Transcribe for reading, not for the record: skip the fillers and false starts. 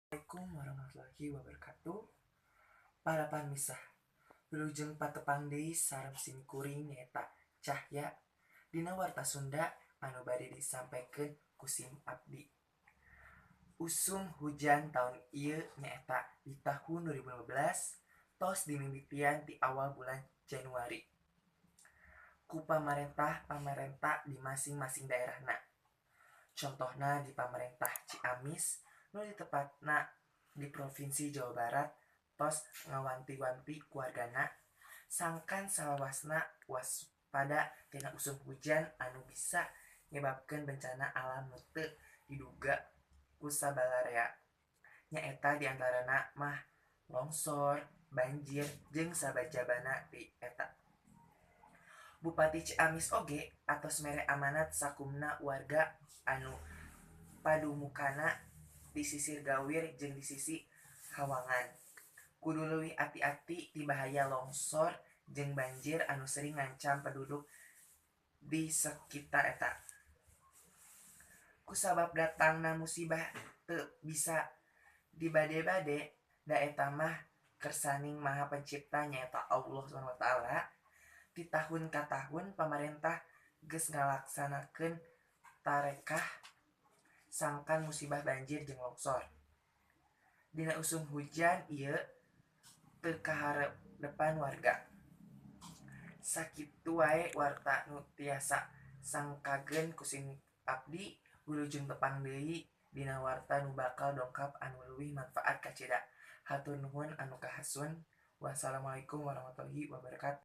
Assalamualaikum warahmatullahi wabarakatuh. Para pamirsa, wilujeng patepang deui sareng sim kuring nyaeta Cahya dina Warta Sunda anu bade disampaikan ku sim abdi. Usum hujan tahun ieu, nyaeta di tahun 2015, tos dimimitian di awal bulan Januari ku pamarentah-pamarentah di masing-masing daerahna. Contohna di pamarentah Ciamis nu ditepatna di Provinsi Jawa Barat tos ngawanti-wanti ku wargana sangkan salawasna waspada tina usum hujan anu bisa nyebabkeun bencana alam nu teu diduga ku sabalarea, nyaeta diantarana mah longsor, banjir, jeung sabajabana ti eta. Bupati Ciamis oge atos mere amanat sakumna warga anu padumukanna di sisir Gawir jeung di sisi Hawangan kudu leuwih ati-ati ti bahaya longsor jeung banjir anu sering ngancam penduduk di sekitar eta. Kusabab datangna musibah teu bisa dibade-bade, da eta mah kersaning Maha Pencipta, nyaeta Allah SWT. Ti tahun ka tahun pamarentah geus ngalaksanakeun tarekah sangkan musibah banjir jeung longsor. Dina usum hujan ieu teu kaharepan warga. Sakitu wae warta nu tiasa sangkageun ku sim abdi. Wilujeng tepang deui dina warta nu bakal dongkap anu leuwih manfaat kacida. Hatur nuhun anu kahasun. Wassalamualaikum warahmatullahi wabarakatuh.